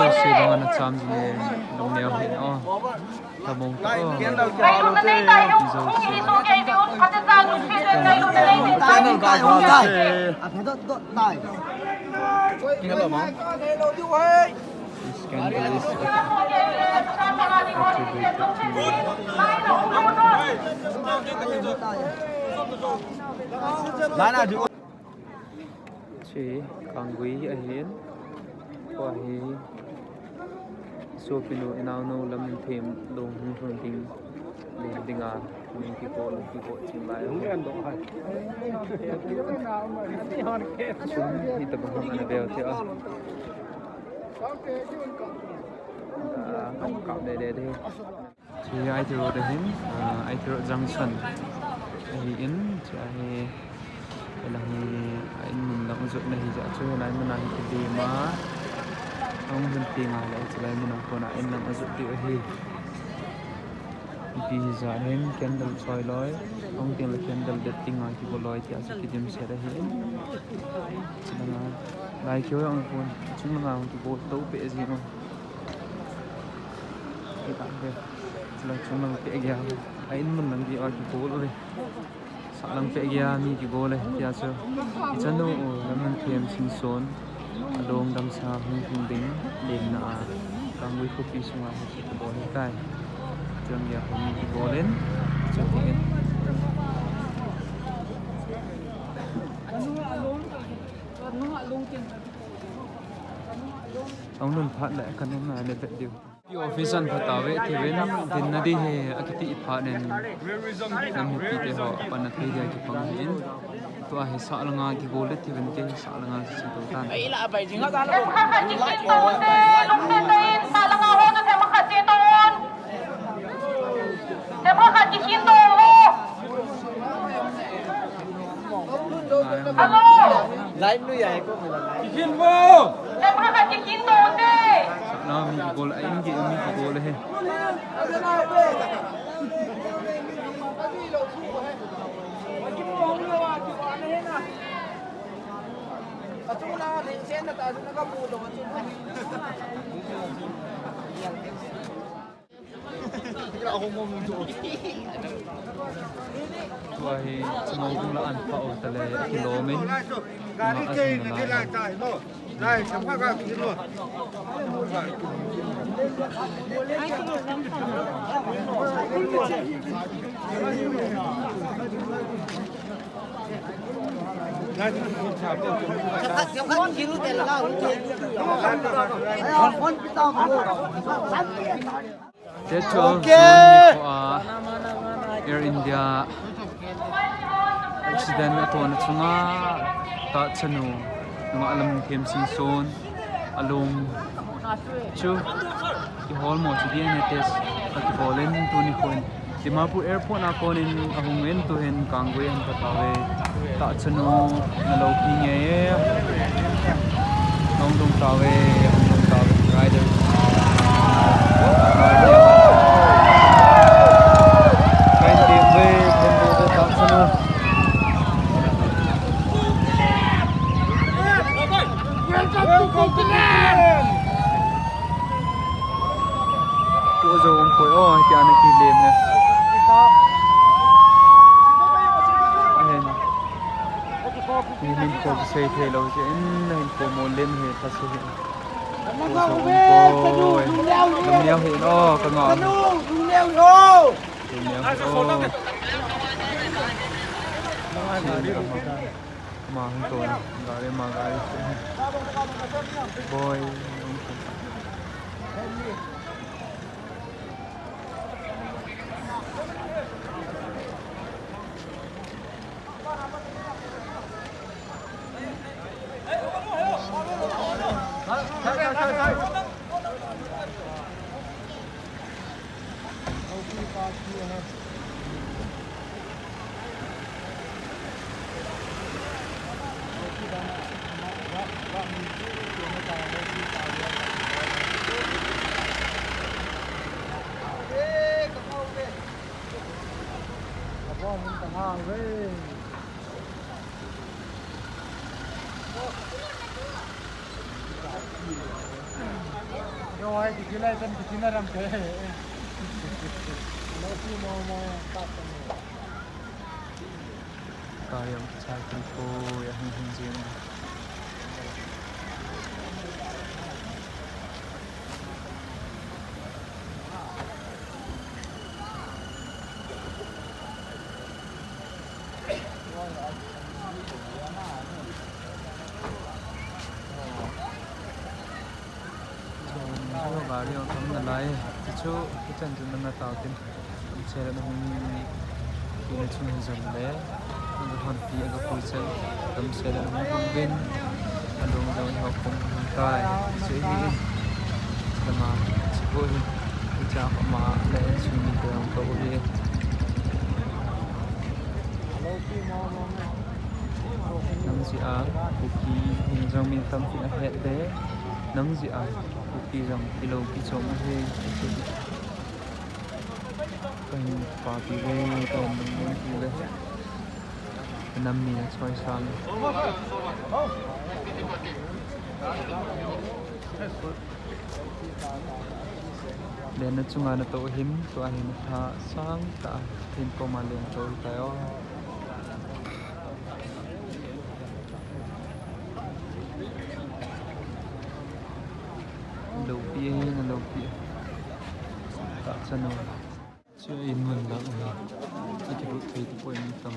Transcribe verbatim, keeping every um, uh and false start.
Jouse dong ana cham jing e, lungneo hih in o. Lamong ta o. Jouse. Scandal is attributed to Chu Kanggui ahin, tua hi sopinu, inaonu Lamthem long hung hung ding, ding, dinga, min kiko, kiko ching lai. Chun hitabang hung ana bel te a. Ah, kap, kap de de de. Chu I T road ahin, ah, I T road junction ahin, chu ahi, hilang hi, a in mun lang jotna hi jeh chun, hilai mun a hi kidem a, ahung hun teng a, hilai, chulai mun a kona in lang jot diu ahi. Ipi hijeh hin candle choi loi, ahung teng le candle det ding a kibol loi tia chu kidimset ahi. Chulanga, lai keu jong pon, chunglanga hung kibol to pe jing o. Kita be. Chulai chunglang peh geiya. A in mun lang geiya kibol uve. Sahlang peh geiya mi kibol e. Tia chu. Ichanu u Lamthem Singson. Along damsa hung hung ding. Lenna a. Kanggui khopi sunga hi kibol ahitai. Chun geiya hung kibol in. Chun hi in. Ahung lhun phat le kanung na le vet diu. Office an phatauve, tiuvin, dinna ding hi akiti phat in, nam mipite ho, apanna thei dia kipang hin. Tua hi sahlanga kigol le tiuvin, kei sahlanga kichi to tan. Hello. Live nu ya ko. Kikin mo. Sahna mi kigol, a in gei mi kigol he. Tua hi chunga kung la an pha o tale, kilom in. Nga asin na lai. Tua chu, okay. Air India accident a tona chunga tahchanu, nungah Lamthem Singson, along chu kihol mo chu D N A test akibol in tuni khun Dimapur Airport a konin ahung in tuhin Kanggui ahin phatauve. Tahchanu na loupi ngei e. Hung dong tauve, hung dong tauve. Rider. Kahin ding ve, kahin ding ve, tahchanu. Welcome to Kottayam! Ko jo um poi o, tia na kilem e. Ahin. Ni min ko kisei thei lou jeh in, na hin ko mo lem he, pha se he. Ko jo um poi. Lungneo hih in o, ka nga. Lungneo hih o. Lungneo hih o. Ama hung to na, gari ma gari. Boy. Yo, hai, kiti lai tan, kiti na ram ke. Lo si mo mo, ta ta mo. Ka yong cha kin ko, ya hung hung jing. Gari a kam nalai, tichu, hichan chu nanga tao tin. Chele na hung ni, ina chung jam le, aga hon pi, aga pui chel, kam chele na hung hung vin, adong dong ho kum hung tai, chu hi in. Lama, chu hi, cha ma le, chu ni te ang ko hi. Nang jeh a, Kuki, hung jong min tam tin ahet le, nang jeh a, Kuki jong, ilo ki chom ahi, Kahin papi ve, kahin nungpi ve. Anam ni na choi sang. Len na chunga na to him, tua hin tha sang ta, hin koma len to ta yo. Lopi e, na lopi e. Tahsa no. Chu in mun lang e. Akilut thei tu poi mi tam.